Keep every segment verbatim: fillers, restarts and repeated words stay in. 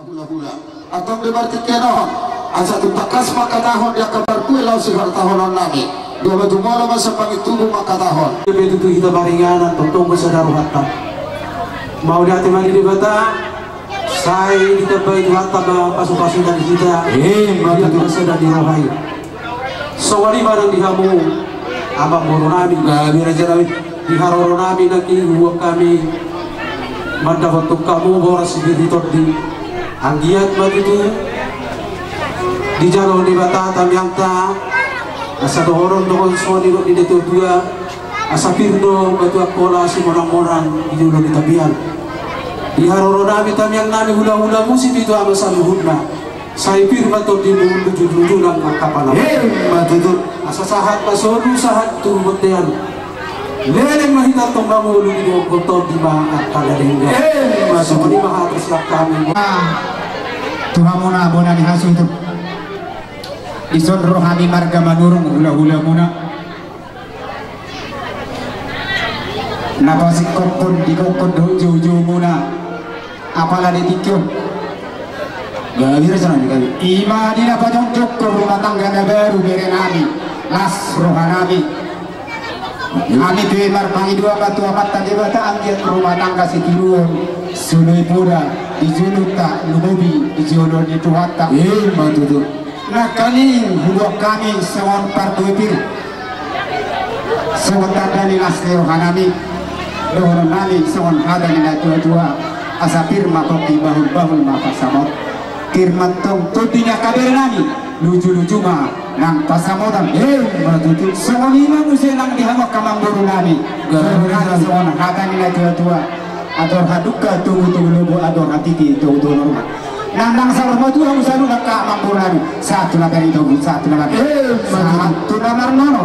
Hula-hula. Antong di partingkian on, asa tung tangkas mangkatahon di angka parbue laos sihartahonon nami. Dua batu molo masa pangit tubuh mangkatahon. Ia pe tutu hita maringanan, tongtong ma sada rohanta. Mauliate ma di Debata, sai ditambai Tuhanta ma pasu-pasuna di hita. Eh, ma tutu. Di angka sada di roha i. Songon i ma nang di hamu, amang boru nami. Nami raja nami. Di haroro nami nangkin huboan hami mandapothon hamu boras sipir ni tondi. Anggiat ma tutu dijalo Debata tamiangta, asa dohonon do songon nidok ni natua-tua, asa pir do batu angkola simonang-monang di jolo ni tapian. Di haroro nami tamiang nami hula-hula musi pitu ama saluhutna. Sai pir ma tondimu, luju-luju nang angka panamon. Eh, ma tutu. Asa sahat ma solu, sahat tu bontean. Leleng ma hita tong mangolu, di dohot tondi ma angka na denggan. Eh, ma tutu. Songon i ma hata sian hami. Ah, tu hamuna bona ni hasuhuton. Dison ro hami marga Manurung, hula-hulamuna. Na pasingkophon di gokhon dohot jou-joumuna. Apala di tingki on. Gabe raja nami, gabe. I ma di na pajongjongkon rumah tangga na baru bere nami. Las roha nami. Hami pe marpangidoan ma tu Amanta Debata anggiat rumah tangga sitiruon, solu i poda, di jolonta lumobi di jolo ni Tuhanta. Eh, ma tutu. Nangkaning huboan hami songon parbue pir, songon tanda ni las ni roha nami, dohonon nami songon hata ni natua-tua, asa pir ma pongki, bahul-bahul ma pansamot. Pir ma tong tondi ni angka bere nami, luju-luju ma nang pansamotan. Eh, ma tutu. Songon i ma muse nang di hamu angka amangboru nami. Gabe. Songon hata ni natua-tua. Andor hadungka togu-togu lobo, andor hatiti togu-togu norma. Nang, nang saur matua hamu saluhut angka amangboru nami. Sahat tu na marnini, sahat tu na marnini. Eh, sahat tu na marnono.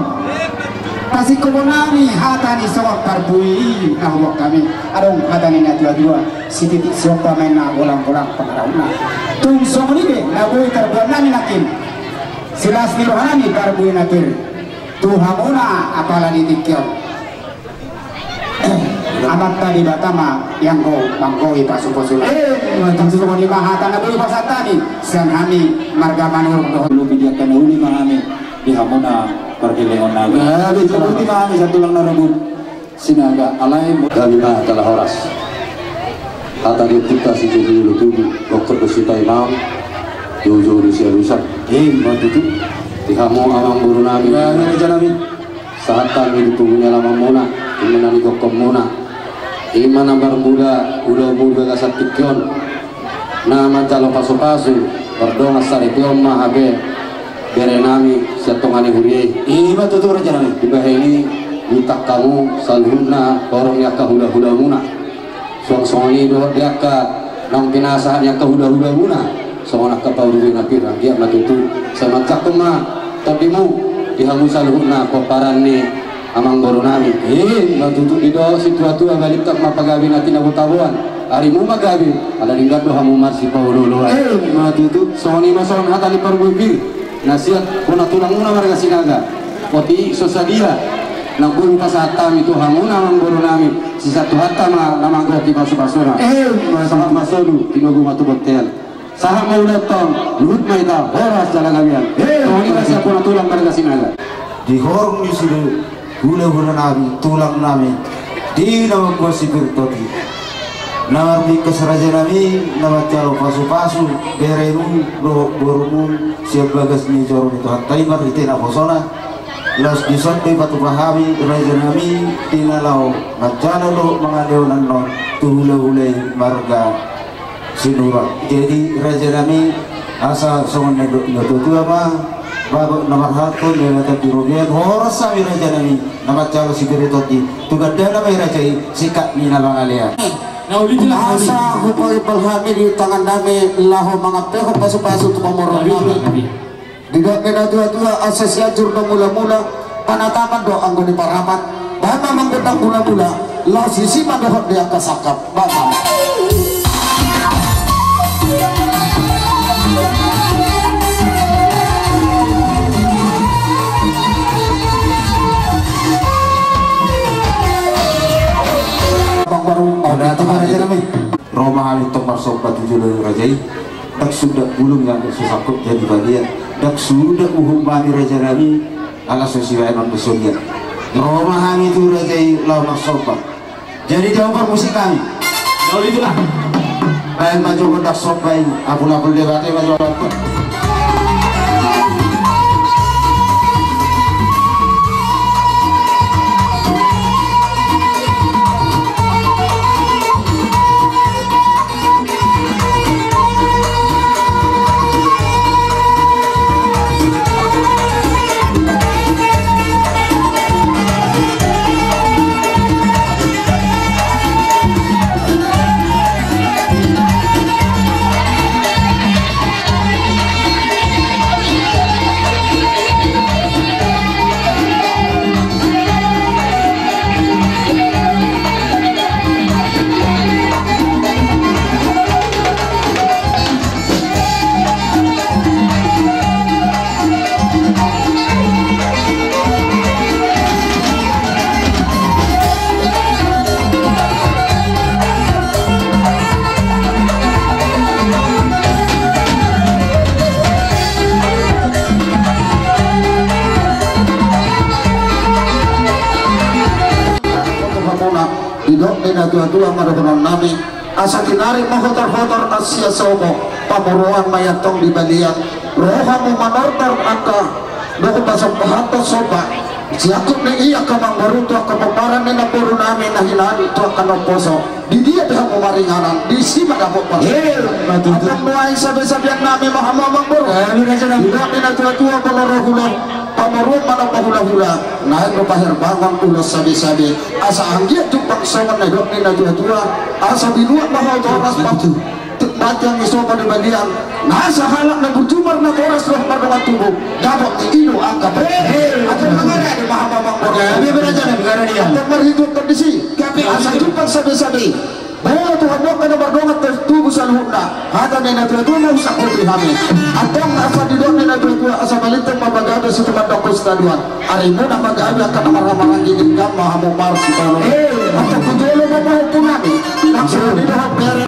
Pasingkophon nami hata ni songon parbue i na huboan hami. Adong hata ni natua-tua, sititi siompa ma inna, golang-golang pangarahutna. Tung songon i pe na boi tarboan nami nangkin. Silas ni roha nami parbue na pir tu hamuna apala di tingki on. Amanta Debata ma ianggo manggohi pasu-pasuna. Eh, ma tutu. Songon i ma hata na boi pasahat hami sian hami marga Manurung dohot. Lobi di angka na uli ma hami di hamuna pargellengon nami. Gabe. Lobi ma hami sian tulang na rabun Sinaga alai mo. Hami ma jala horas. Hata di ompunta Sijolo Tubu, gokhon do sipaimaon, jou-jou do sialusan. Eh, ma tutu. Di hamu amangboru nami. Gabe raja nami. Sahat hami di pungu ni alamanmuna, i ma na nigokhonmuna. I ma na marmula ulaonmu di bagasan tingki on. Na manjalo pasu-pasu, mardongan saripeon ma hape bere nami sian tonga ni huria i. I ma tutu raja nami. Dibahen i, diutang hamu saluhutna horong ni angka hula-hulamuna. Suang songon i dohot di angka naung pinasahat ni angka hula-hulamuna, songon angka parbue na pir, anggiat ma tutu sai manjangkon ma tondimu di hamu saluhutna pomparan ni amangboru nami. Eh, ma tutu. Didok situa-tua, balintang ma pagabe na tinabo-taboan, arimu ma gabe, ala denggan do hamu marsipaolo-oloan. Eh, ma tutu. Songon i ma songon hata ni parbue pir na sian bona tulangmuna marga Sinaga. Otik so sadia na boi hupasahat hami tu hamuna amangboru nami, sisahat Tuhanta ma na manggohi pasu-pasuna. Eh, ma tutu. Sahat ma solu, tinogu ma tu bontean. Sahat ma ulaonta on, luhut ma hita, horas jala gabean. Eh, songon i ma sian bona tulang marga Sinaga. Di horong ni sude hula-hula nami, tulang nami, di na mamboan sipir tondi, na marbingkas raja nami, na manjalo pasu-pasu beremu dohot borumu sian bagas ni joro ni Tuhanta i marhite naposona. Laos dison do dipatupa hami raja nami, di na laho manjalo dohot mangalehon annon tu hula-hula i marga Sinurat. Jadi raja nami, asa songon na nidok ni natua-tua ma, bagot na marhalto, na mata di robean, horas hami raja nami na manjalo sipir ni tondi tu gandana ma i raja i, singkat ni na mangalean. Asa hupaimbal hami di tangan nami laho mangampehon pasu-pasu tu pamoruon nami. Didok ni natua-tua, asa Sianjur do mula-mula, panatapan do anggo di Parapat. Bahen ma manggondang mula-mula, laos disi ma dohot di angka sangkap. Bahen ma. Bang Baru, oh, datang raja nami. Ro ma hami tong marsomba tu jolo ni raja i. Ndang suda bulung na so sangkot jadi balian, ndang suda uhum nami raja nami, ala so sibaenon do songon i. Ro ma hami tu raja i laho marsomba. Jadi dihombar musik nami. Jadi itulah. Baen ma jo gondang somba i, apul-apul Debata ma jo. Didok ni na tua-tua ma dohonon nami. Asa tinarik ma hotor-hotor na sian somo, pamoruon ma i antong di balian. Ro hamu manortor angka dohot pasampahathon somba. Siangkup ni i angka amangboru tu angka pomparan ni namboru nami na hinan tu angka na umposo. Di dia pe hamu maringanan, disi ma dapot parsaoran. Antong nuaeng sabe-sabean nami ma hamu amangboru. Didok ni na tua-tua, molo ro hulan pamoruon ma na pahula-hula. Naeng do paherbangon ulos sabe-sabe. Asa anggiat jumpang songon na nidok ni na tua-tua, asa binuat ma hau tu horas. Batu. Tuk batu yang isopa di balian. Nasa halak na burju marnatoras dohot mardongan tubu. Dapot di ido angka pe. Antong mangarade ma hamu amangboru. Antong marhitungkon disi. Asa jumpang sabe-sabe. Molo Tuhan do angka na mardongan tubu saluhutna. Hata ni na tua-tua ma husangkupi hami. Antong asa didok ni na tua-tua, asa balintang ma pagabe situmandangkon sitadoan. Arimuna pagabe angka na marhaha-maranggi, denggan ma hamu marsipaon. Antong tu jolo ma pahompu nami. Langsung didok bere.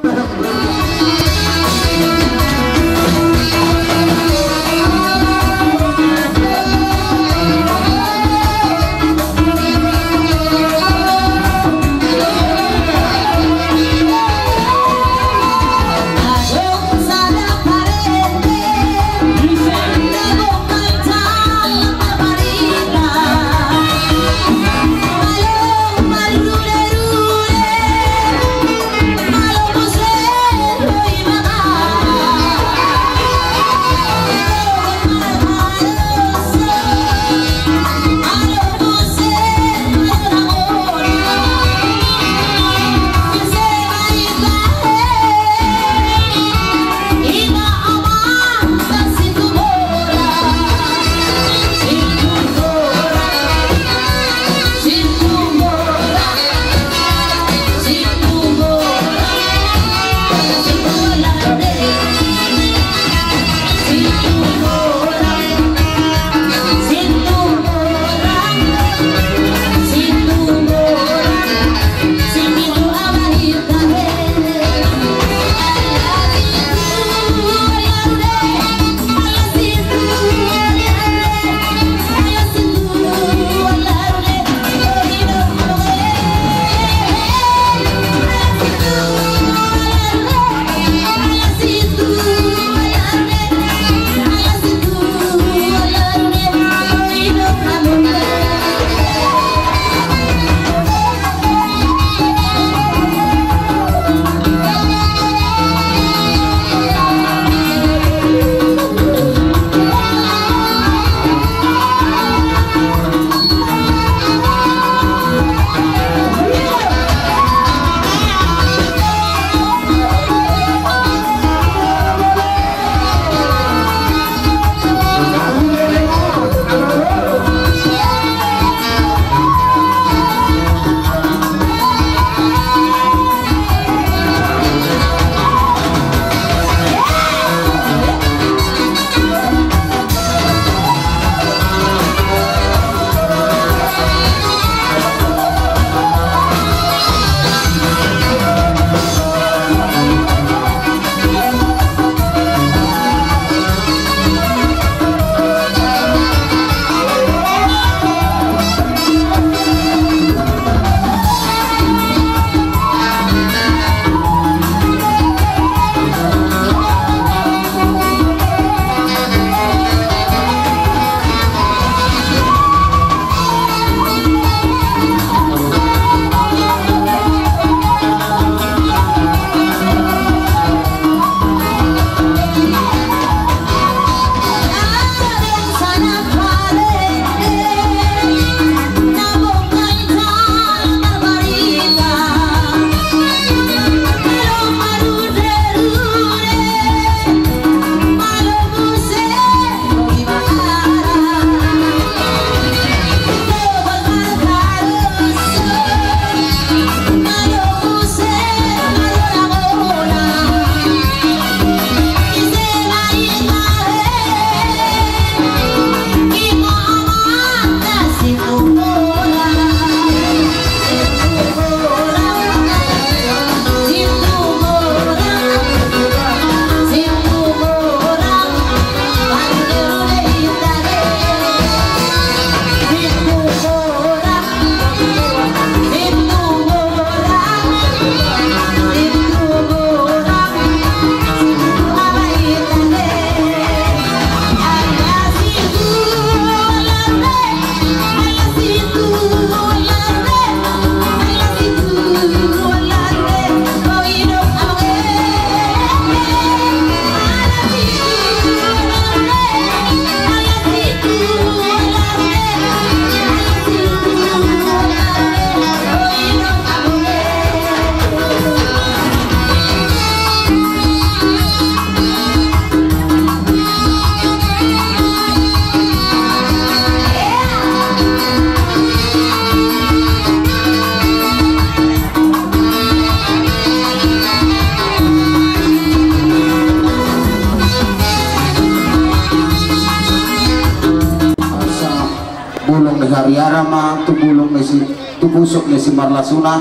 Biar ma tu bulung ni si, tu pusuk ni si marlasuna,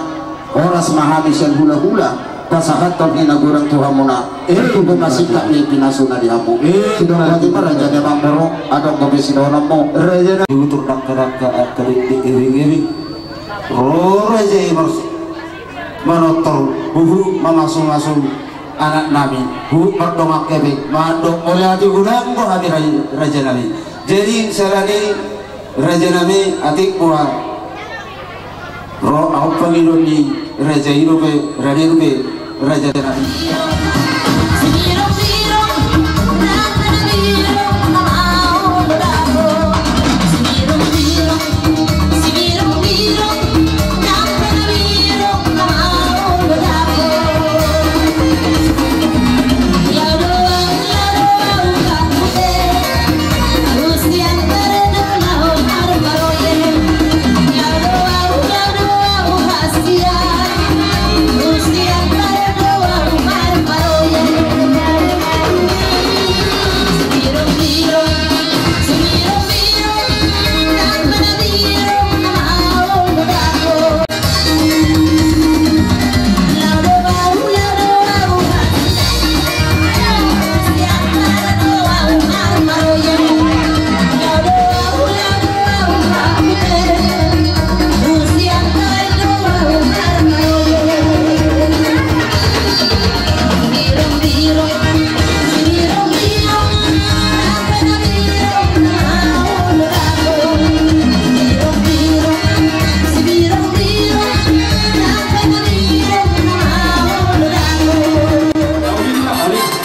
horas ma hami sian hulahula pasahathon hinagodang tu hamuna. Tubu ma singkat ni pinasuna di hamu. Sidok bagi ma raja ni amangboru, adong dope sidohononmu. Raja na di utur dangka-dangka angka di, di iring-iring. Ro raja i mars manortor huhut mamasu-masu anak nami, huhut mardongan hepeng, mandok mauliate godang do hami raja, raja nami. Jadi sala ni raja nami, atik ua ro ahu pangidoan ni raja i dope, raja i dope, raja nami.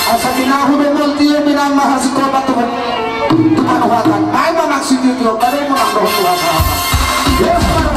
Asa tinahu do mol tio binang mahasikopa tu panuhatan. Ai manang sitio-tio, kadai manang dohot Tuhan. Yes, Tuhan.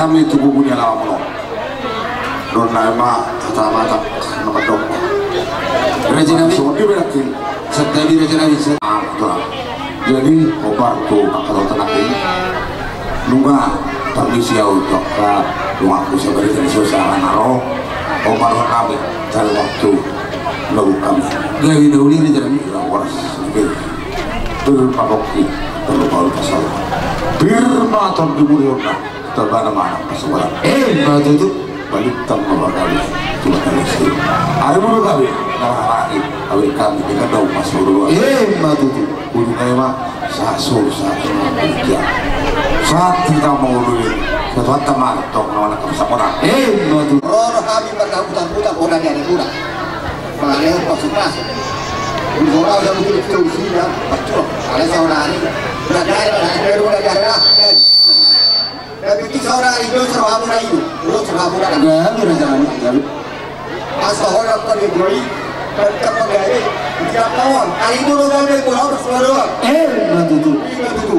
Hami tu bubu ni alaman on. Dohonon nami ma hata Batak na mandok. Raja nami. Songon dia berarti. Santabi raja nami. Ah, betul. Jadi, hombar tu angka dongan nami. Nunga permisi au tu angka donganku Sibarita ni Siosa na ro. Hombar hami. Cari waktu. Lalu kami. Gabe na uli raja nami. Lalu horas. Pir ma pongki. Pir ma pongki. Pir ma tondi muli hona. Tabana ma anak pasabotan. Emma tutu. Balintang ma panggabean. Tulang na listrik. Ari mulu gabe. Nang harai. Awet hami di kandang pasabotan. Emma tutu. Ujung ai ma. Sahat solu sahat solu. Sahat hita mangolu. Sahat hita ma tong na anak pasabotan. Emma tutu. Ro do hami marhutang-hutang, ora di ari mula. Mangalehon pasu-pasu. Di ora udah mungkin kita usia. Pacul. Alai saudari. Udah dari, udah dari, udah dari. Tapi ti saudari do serahmu na ibu, do serahmu na. Gabe raja nami, gabe. Asa holan tadi boi, kan tak pegawai, tidak kawan. Ari itu lo gabe, pulau bersuara. Emma tutu. Emma tutu.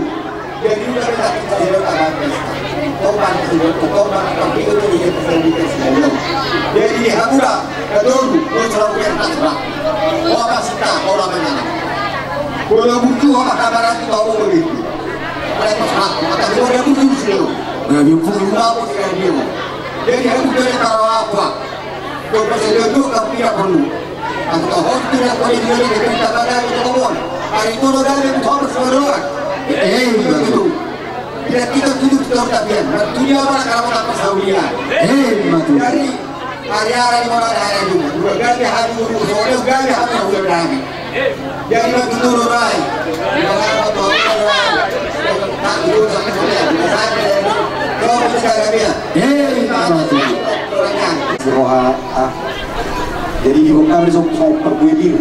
Jadi udah kita kita hidup anak pesta. Topan hidup, topan tapi itu dia pesta di pesta. Jadi di Hamura, kedua, do serahmu yang tak serah. Wah, pasti tak, orang mana. Kalau butuh, apa kabar kita, orang begitu. Gabe pungli. Jadi aku dari Tarawa apa? Kau bisa duduk tapi tidak perlu. Aku tahu tidak boleh jadi kita pada itu kawan. Hari itu lo dari itu harus berdoa. Eh, begitu. Tidak kita duduk di tempat dia. Waktunya apa kalau tak pasal dia? Eh, betul. Dari Ari-ari di mana ada juga. Dua gabe hadu, dua gabe hadu, dua gabe. Jadi waktu turun rai. Di mana waktu turun rai. Tak turun sama sekali. Bisa saja. Kau bisa gabe ya. Eh, mati. Roha, ah. Jadi di kami sok sok perbuedir.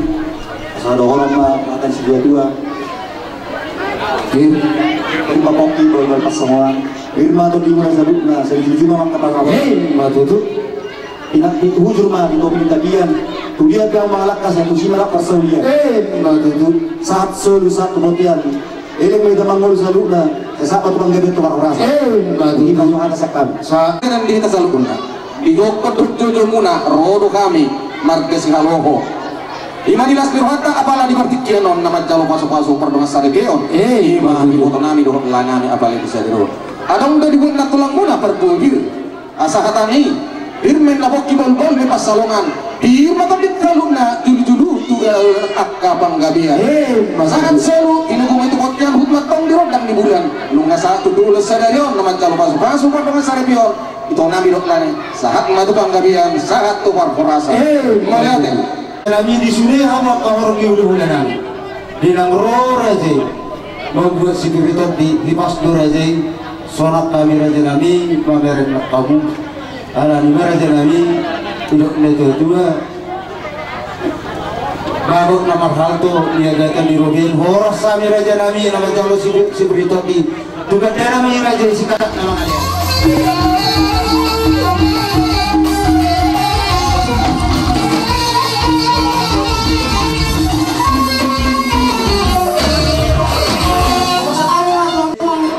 Asal ada orang mah makan si dua-dua. Pir ma pongki, bolbol pasabotan. Pir ma tondi muli saluhutna, sai jujur ma mangkapasabot. Emma tutu. Pinantik hujur ma di topi ni tapian. Tu dia biang mangalangka, sai tusi ma rap parsaulian. Emma tutu. Sahat solu sahat tu bontean. Elek ma hita mangolu saluhutna. Sai sahat ma tu panggabean tu parhorasan. Emma tutu. Ima jo hata sian hami. Sa- Dengan di hita saluhutna. Di gokhon dohot jojomuna, ro do hami marga Sihaloho. Ima di las ni rohanta apala di partingkian on na manjalo pasu-pasu pardongan saripeon. Eh, ima di boto nami dohot lae nami apala di sadari on. Adong do dibuat na tulangmuna parbuabir. Asa hatami, pir ma inna pongki, bolbol ma pansalongan. Pir ma tondi saluhutna, julu-julu tu angka panggabean. Eh, sahat solu, tinubu ma i tu bontean, huhut ma tong di rondang ni bulan. Nunga sahat tu dolok sadari on na manjalo pasu-pasu pardongan saripeon. Ito nami dohot lae nami, sahat ma tu panggabean, sahat tu parhorasan. Eh, mauliate. Nami di sude hamu angka horong ni hulahula nami. Di nang ro raja i. Mambuat sipir i tondi, hipas do raja i. Sonang hami raja nami, mamereng nang hamu. Alani ma raja nami, didok na tua-tua. Bagot na marhalto, niagatan di robean, horas hami raja nami, na manjalo sipir i tondi. Tu gandana ma i raja i sikanak na mangalean.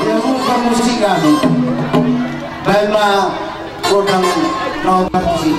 Dia bukan musik kami. Baik ma. Godang na parmusik.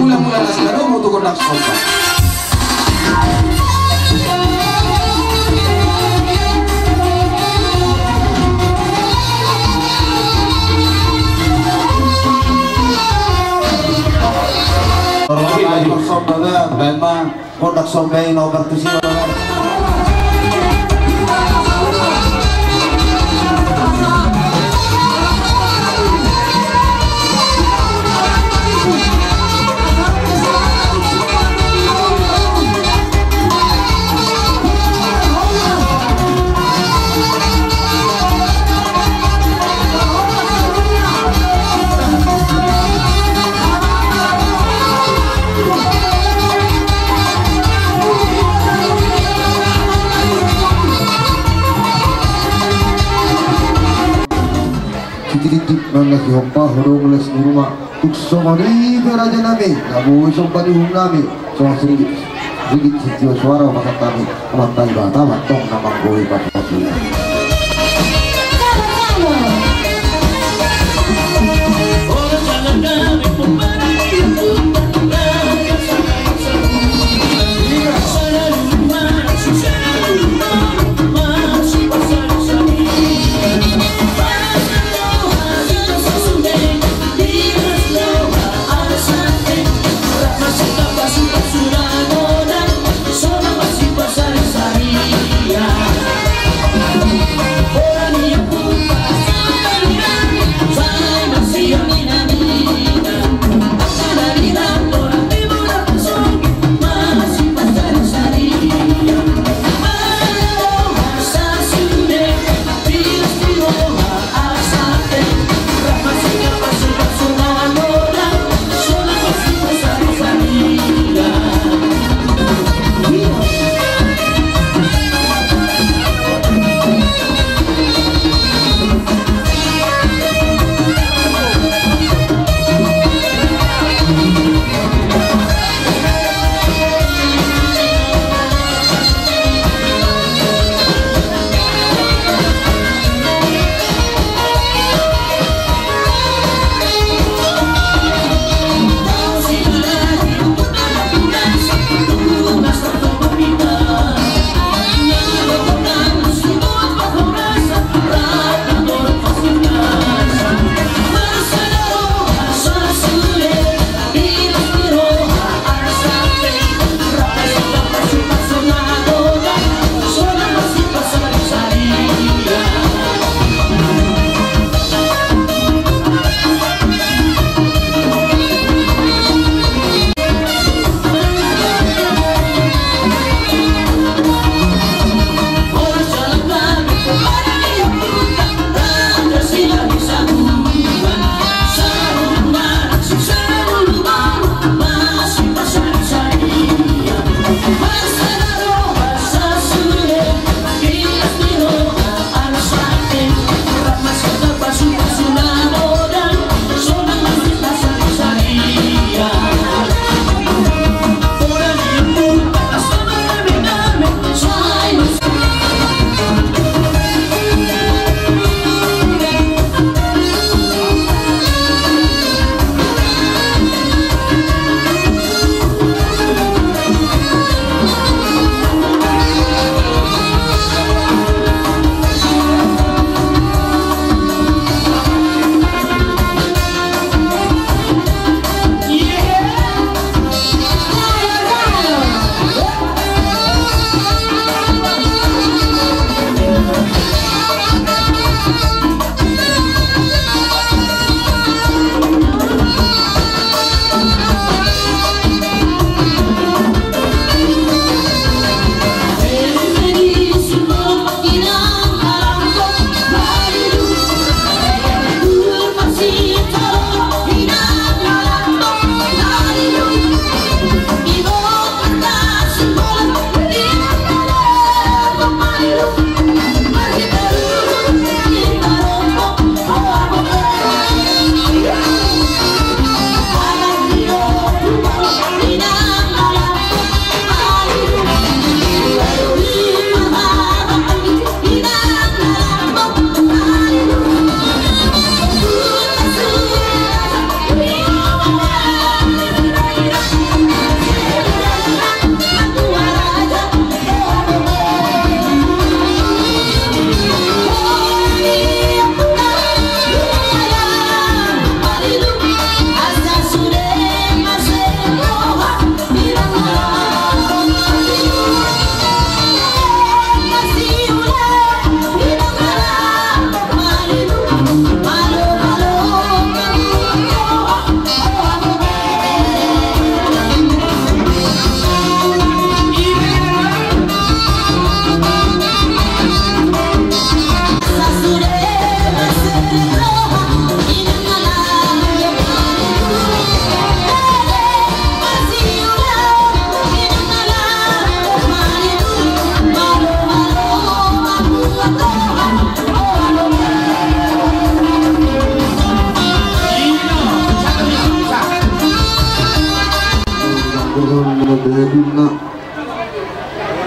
mulamula na sinaromo tu gondang somba. Gondang somba, baen ma. Gondang somba i na obar tusi. Sititi nang na sihompa, hodong las ni ruma. Tung songon i do raja nami, na boi somba ni uhum nami. Songon siringgit, siringgit sitio suara pasahat hami. Amanta Debata ma antong na manggohi pasupasu.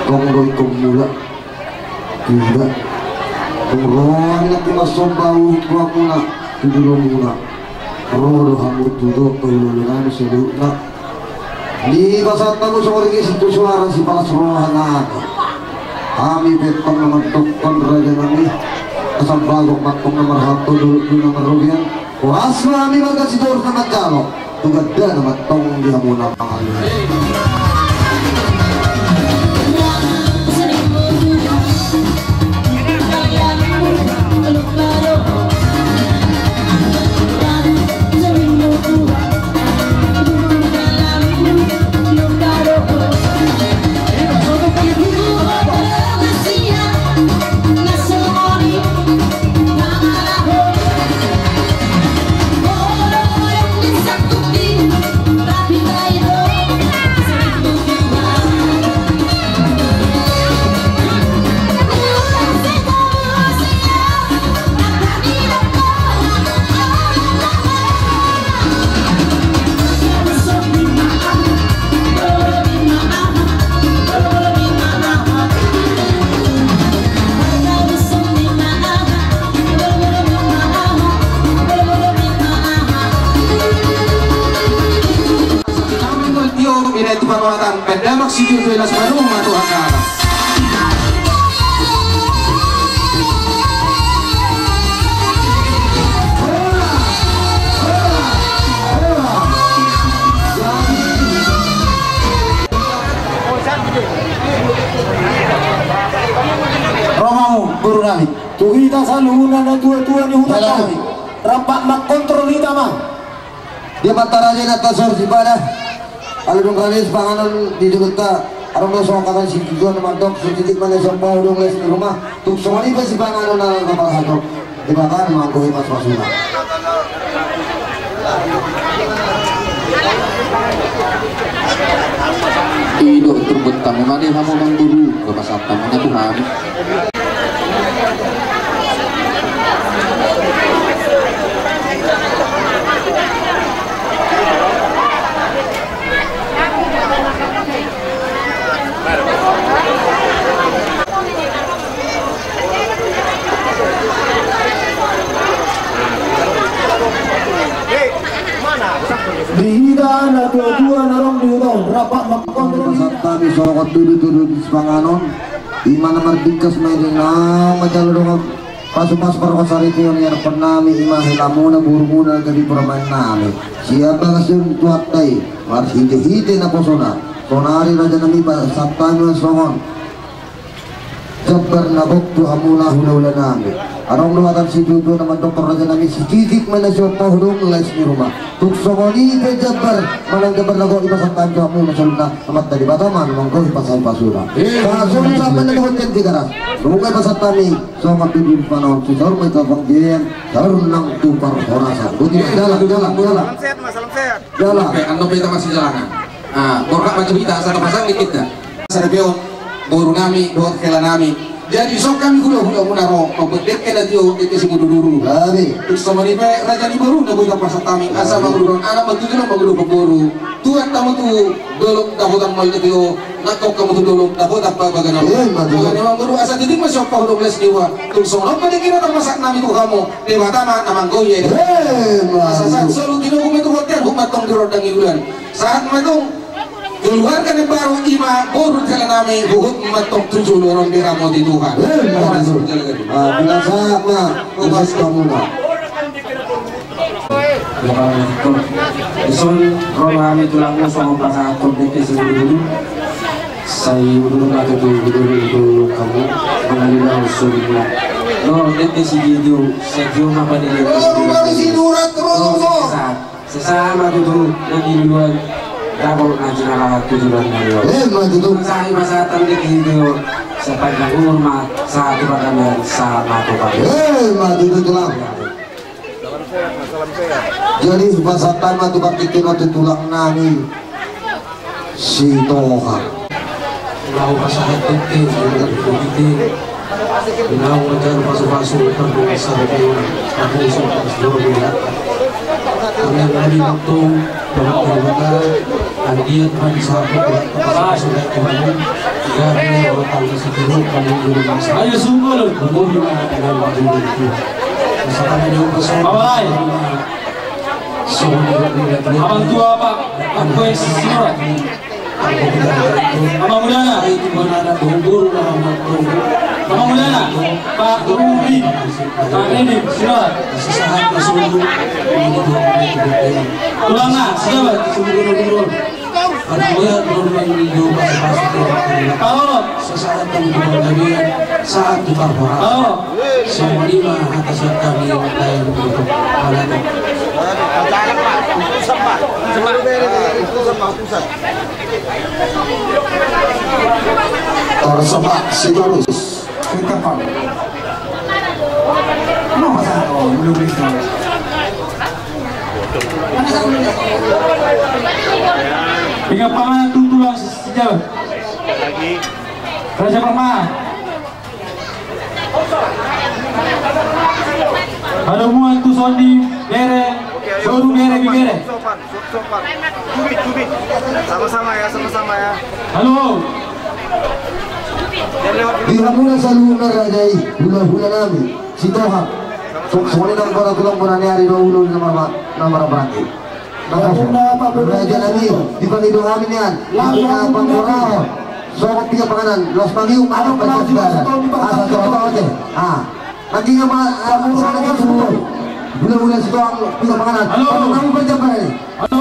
Tong do ingkon mulak. Tidak. Tong ro hami na tu masomba uhum tu hamuna, tu jolomuna. Ro do hamu tu dohot hulahula nami saluhutna. Dipasahat hamu songon i, situ suara sipalas roha nami. Hami pe tong na mandokkon raja nami. Asa bagot ma tong na marhalto, dolok tu na marrobean. Horas ma hami marga Sitorus na manjalo. Tu gandana ma tong di hamuna pangalualu. Kami mantio, bina itu panuatan, pendamak si Juju, las manu, matu hasara. Ro ma hamu, boru nami. Tu hita saluhutna na tua-tua ni huta nami. Rap mangkontrol hita ma. Dia mata raja na tasor sipada. Alu dung raja sipanganon di jolonta. Adong do songon hata ni si Juju na mandok, sititik ma na siompa hudong, les ni ruma. Tung songon i pe sipanganon na parhato. Debata ma manggohi pasupasuna. I do turbutan ma di hamu amangboru, pasahat ma na tu hami. Di hita na tua-tua na adong di huta on, rap mangkontrol hita. Pasahat hami songon tudu-tudu di sipanganon. Ima na marbingkas ma i, naung manjalo dongan pasupasu parhasaripeon i, harapan nami ima helamuna, borumuna, gabe parumaen nami. Sian bagas ni Tuhanta i, marhite-hite naposona. Sonari raja nami, pasahat hami ma songon jambar na gok tu hamuna hulahula nami. Adong do hata ni si Juju na mandok, raja nami, sititik ma na siompa hudong, les ni ruma. Tung songon i pe jambar, manang jambar na gok, i pasahat hami tu hamuna saluhutna. Amanta Debata ma na manggohi pasupasuna. Sasolu sampe na di Honjen Tigaras. Nunga pasahat hami songon tudu di sipanganon, si saur ma tu panggabean, saur nang tu parhorasan. Boti ma, jalan, jalan, jalan. Salam sehat, Mas, salam sehat. Jalan. Oke, ando pe hita masijalangan. Ah, borhat ma tu hita, asa tapasang dikit da. Saripeon, boru nami dohot hela nami. Jadi songon hami hulahula muna ro, mambuat dengke na tio, dengke simudurudur. Tung songon i pe raja ni boru na boi tapasahat hami, asa manguruhon anak, mantuju na manguruhon boru. Tuat hamu tu dolok dapotan maol na tio, nangkok hamu tu dolok dapotan pabaganan. Ima tutu. Amangboru, asa titik ma siompa hudong, les ni ruma. Tung songon on pe dengke na tapasahat nami tu hamu, Debata ma na manggohi. Ima tutu. Asa sahat solu tinogu ma tu bontean, huhut ma tong di rondang ni bulan. Sahat ma tong keluarga na baru, ima boru hela nami, huhut ma tong tu jolo ro diramoti Tuhan. Ima tutu. Horas. Ah, binasahat ma. Horas. Horas. Dison ro ma hami tulang, songon pasahathon dengke simudurudur. Sai udur ma tutu, udur, udur hamu. Mangalilao sumuna. Ro dengke sitio, sitio ma panilaian. Ro ma sidurat, ro ma. Sesa ma tutu na di luluan, dapot na jinalahan tu joloan na ro. Ima tutu. Sai pasahathon dengke sitio, sepanjang umur ma sahat tu pardamaian, sahat ma tu pardamaian. Ima tutu, tulang. Jadi pasahat ma tu partingkian on tu tulang nami. Sitoha. Laho pasahat dengke, dengke. Laho manjalo pasupasu, tardongan saripeon, tardongan saripeon. Kami yang tadi waktu, dapat terbuka, anggiat kami sahabat, pasupasu, Ayo sungkul. Babalai. Abang tua, Pak. Pak Boy Sinurat. Amang mudana. Amang mudana, Pak Rudi. Pak Rudi Sinurat. Tulangna, siapa? Parorot. Saat kami tukang gabean, saat tukang parorot. Parorot. Songon i ma hata sian hami, Daeng Utup Palatuk. Tor Sopak Sitorus. Ingat paman, tutu langsung. Sijawab. Raja Perma. Ada muat tu sondi bere, soru bere, bibere. Sopan, sopan. Cubit, cubit. Sama-sama ya, sama-sama ya. Halo. Di hamuna saluhutna raja i, hulahula nami, Sitohang. So-, songon i nang bona tulang bona ni ari do ulu na marba-, na marabati. Raja nami, di pangido hami nian, di na pangkorahon. Songon piga panganan, laos mangium, apa panganan, asa toro-toro te. Ah, nanti nama, ah, sana kan semua. Gula-gula Sitohang, piga panganan. Halo. Apa kamu baca apa ini? Halo.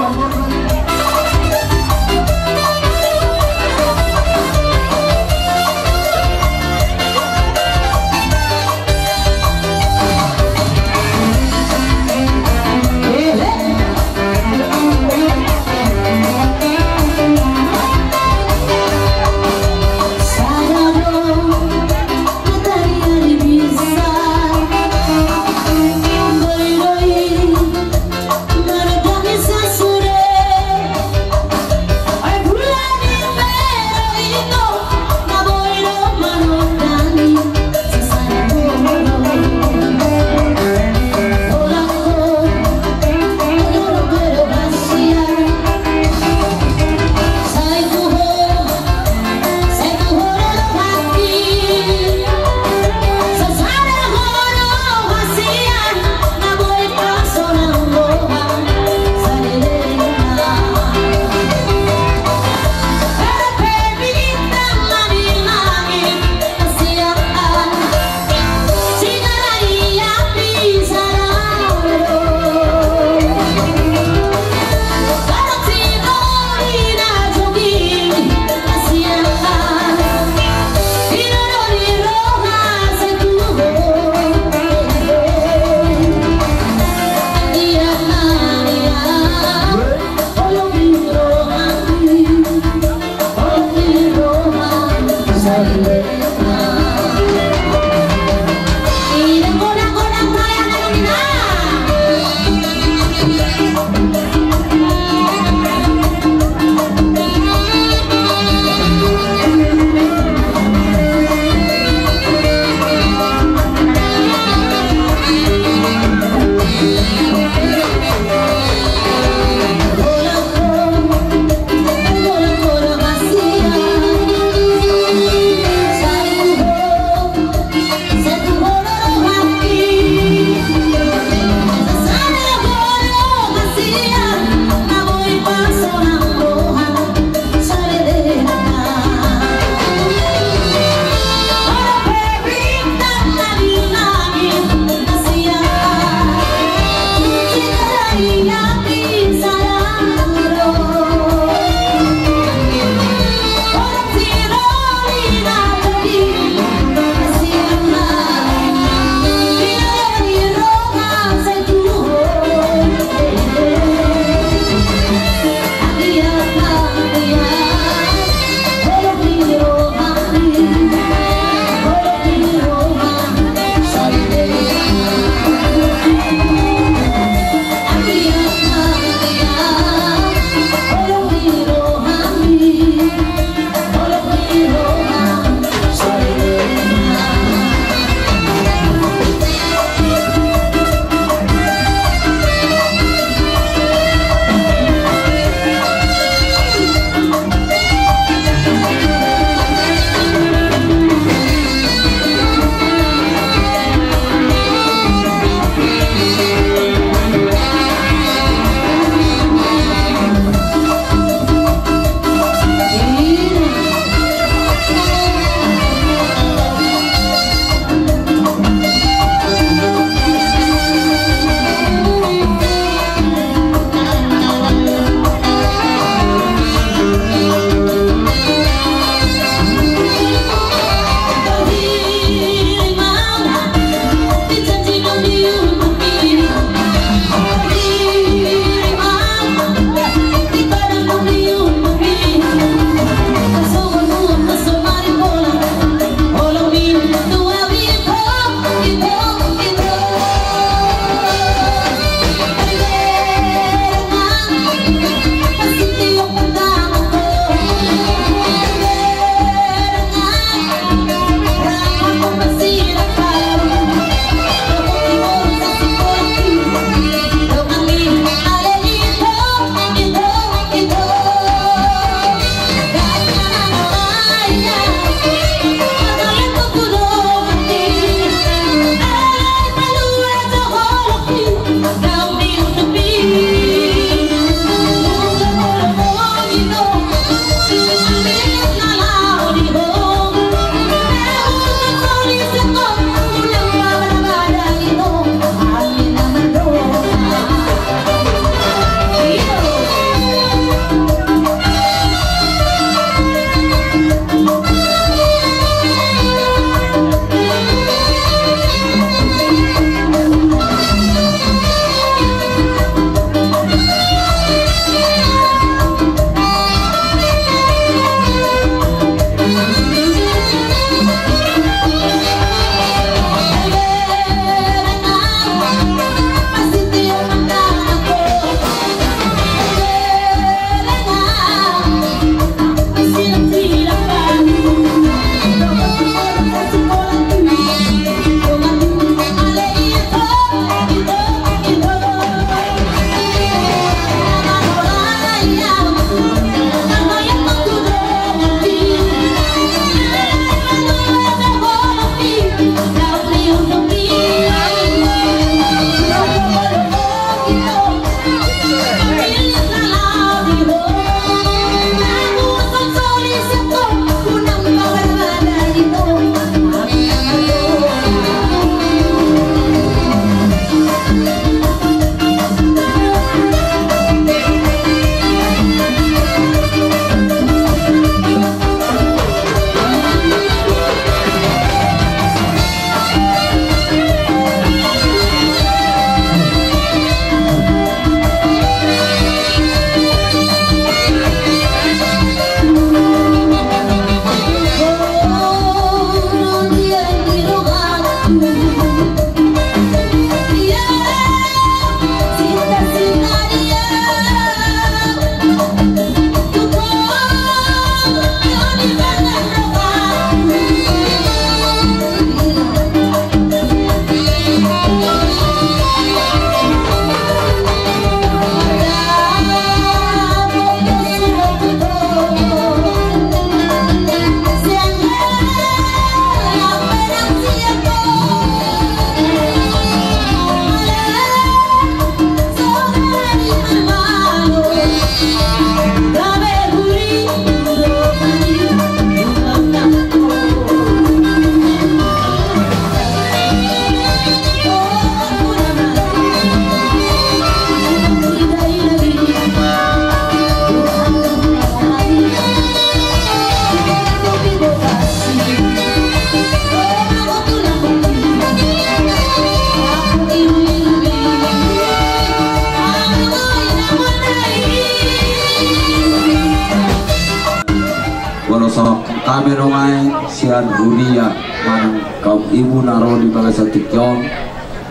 Hami nuaeng sian huria manang kaum ibu na ro di bagasan tingki on,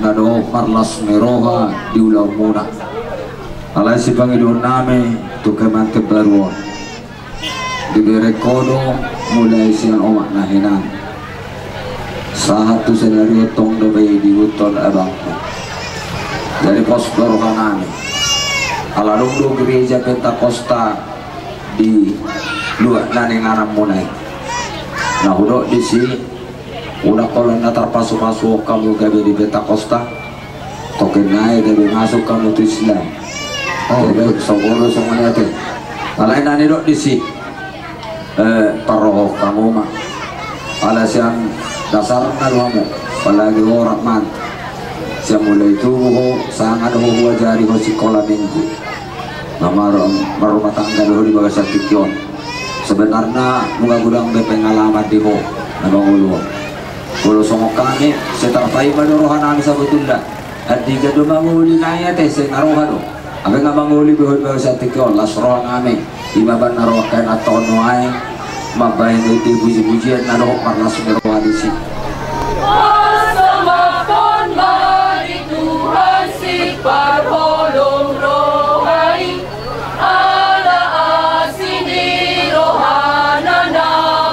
na dohot marlas ni roha di ulaonmuna. Alai sipangidoonnami tu kemanten baru on, dibereng ho do mulai sian omak na hinan sahat tu sadari on tong dope diihuthon abangmu. Jadi pos do rohanami, ala dung do gereja Pentakosta di luat na ningananmuna i. Na hudok disi, unang holan na tarpasupasu hamu gabe di Pentakosta, tongkin nai gabe masuk hamu tu Islam. Oh, jadi songon i do songon i ate. Alai na nidok disi, eh, parrohahon hamu ma. Ala sian dasarna do hamu, apalagi ho Rahman. Sian mulai tubu ho, sanga do ho huajari ho sikola minggu. Na mar-, marrumah tangga do ho di bagasan tingki on. Sebenarna nunga godang be pengalaman di ho na mangolu on. Molo songon hami, sai tarpaima do rohanami sabotulna. Andigan do mangoli nai ate, sai na roha do. Hape nga mangoli be ho di bagasan tingki on, las rohanami. Ima baen na roha, angka na tongtong nuaeng mambaen i di pujipujian na dohot marlas ni roha disi. Pasahathon ma di Tuhan siparholong roha i, ala asi ni rohana na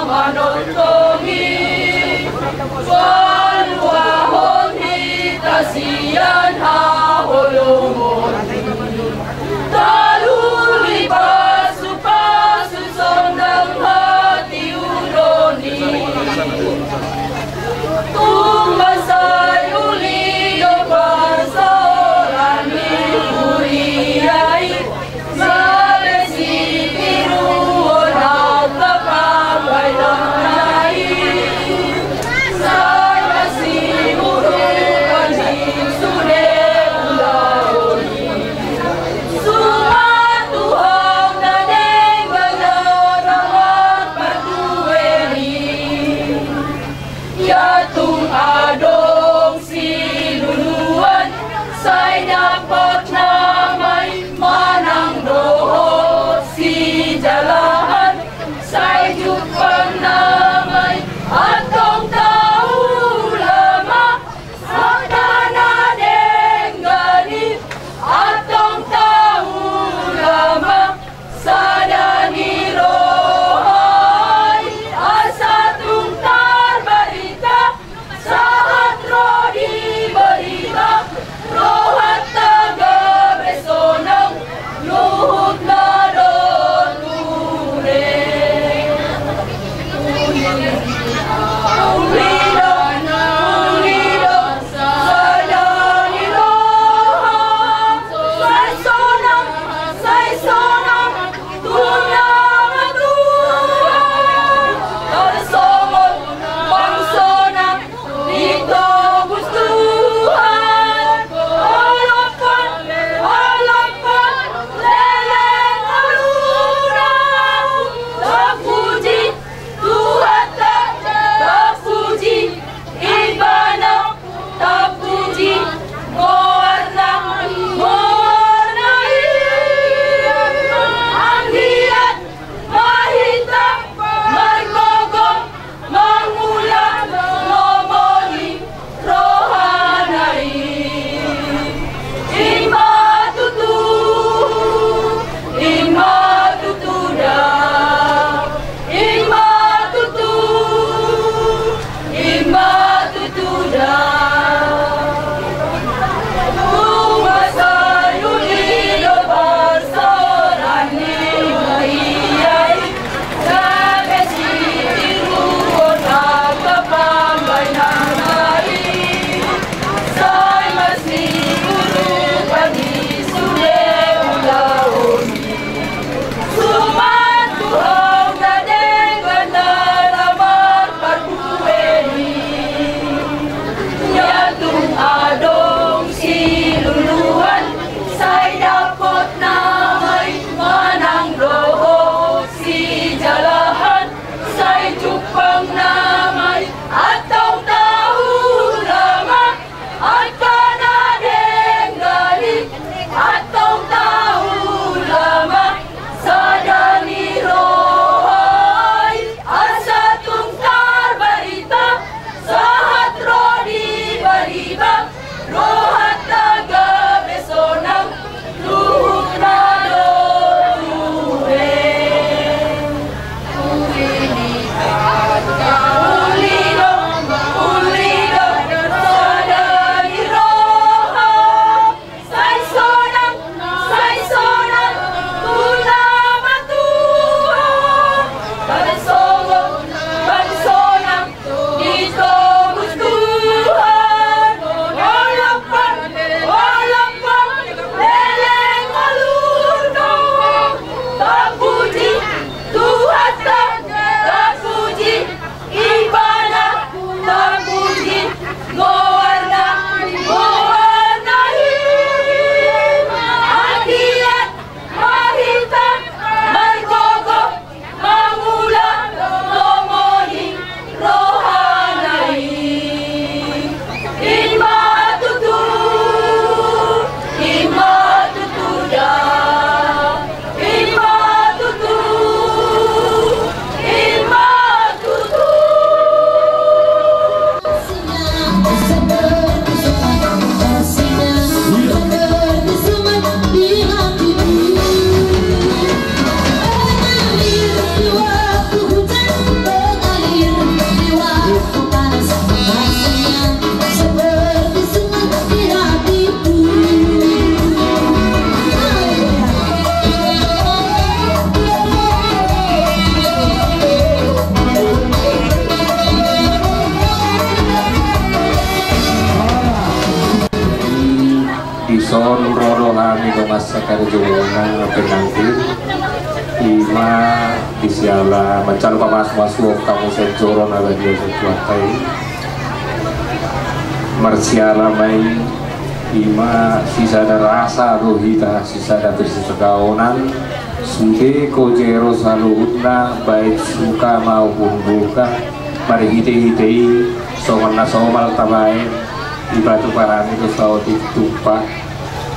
manongtong i. Paluahon hita sian haholomon i. Taruli pasupasu sondang hatiuron i. Tung mansai uli do parsaoran ni huria i. Sale sitiruon angka pambahenonna i. Sa- Songon ro do hami dongan sakarejona pengantin, ima disiala manjalo pamasumasuon hamu sian joro na badia sian Tuhanta i. Marsiala ma i, ima sisada rasa do hita, sisada pirsirgaonan. Sude kojero saluhutna, baik suka maupun duka, marhitehite i songon na somal tabaen, dipatupa hami do saotik tumpak.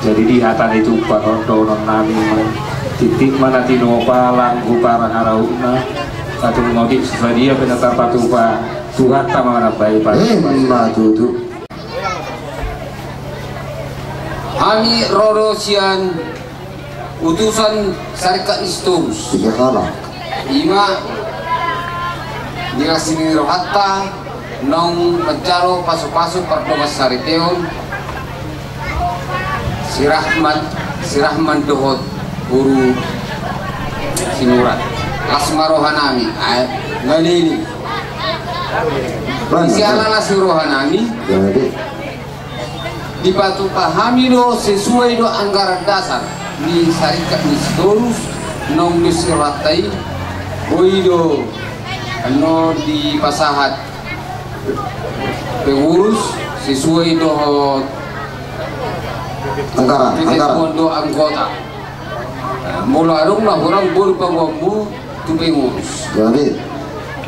Jadi di hata ni tumpak on dohonon nami ma, titik ma na tinopa, langgu parang arautna, tung otik so sadia pe na tarpatupa, Tuhanta ma manambai. Ima tutu. Hami ro do sian utusan Sarikat ni Sitorus. Ima di las ni rohanta naung manjalo pasupasu pardongan saripeon si Rahmat, si Rahman dohot boru Sinurat. Las ma roha nami, ae, ngalili. Siala las ni roha nami. Dipatupa hami do sesuai do anggaran dasar ni Sarikat ni Sitorus, naung disi rohanta i, boi do annon dipasahat pengurus sesuai dohot anggaran, anggaran do anggota. Molo adong na hurang, boi panguamu tu pengurus.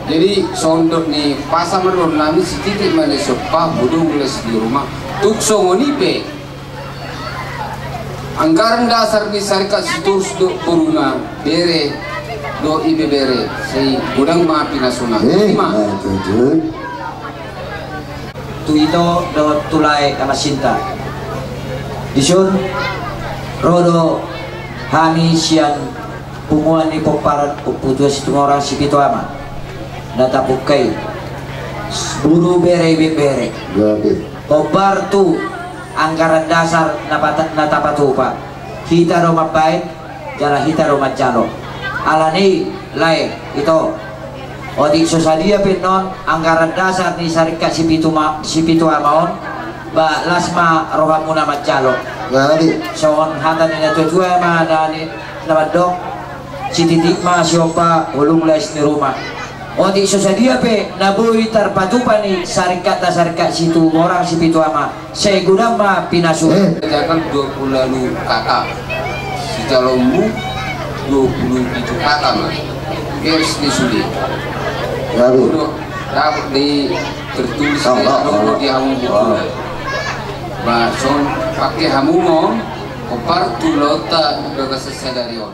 Jadi songon dok ni pasa ma dohonon nami, sititik ma na sompa, hudong las ni ruma. Tung songon i pe anggaran dasar ni Sarikat Sitorus dohot boruna, bere dohot ibebere, sai godang ma pinasuna. Ima. Tu ito dohot tu lae na marsinta. Dison ro do hami sian punguan ni pomparan Ompu Tuan Situmorang Sipitu Ama na tapungka i, boru, bere, ibebere. Hombar tu anggaran dasar na pata-, na tapatupa, hita do mambaen, jala hita do manjalo. Alani i, lae, ito, otik so sadia pe annon anggaran dasar ni Sarikat Sipitu ma-, Sipitu Ama on, ba las ma rohamuna manjalo. Songon hata ni natuatua ma na ni, na mandok, sititik ma siompa, hudong las ni ruma. Otik so sadia pe na boi tarpatupa ni Sarikat, Sarikat Situmorang Sipitu Ama, sai godang ma pinasuna. Jangkal dua puluh lalu kata, sijaloonmu dua puluh pitu kata ma. Garis ni sude. Dapot di tertulis di hamu buku. Ba songon pake hamu ma on, hombar tu ulaonta di bagasan sadari on.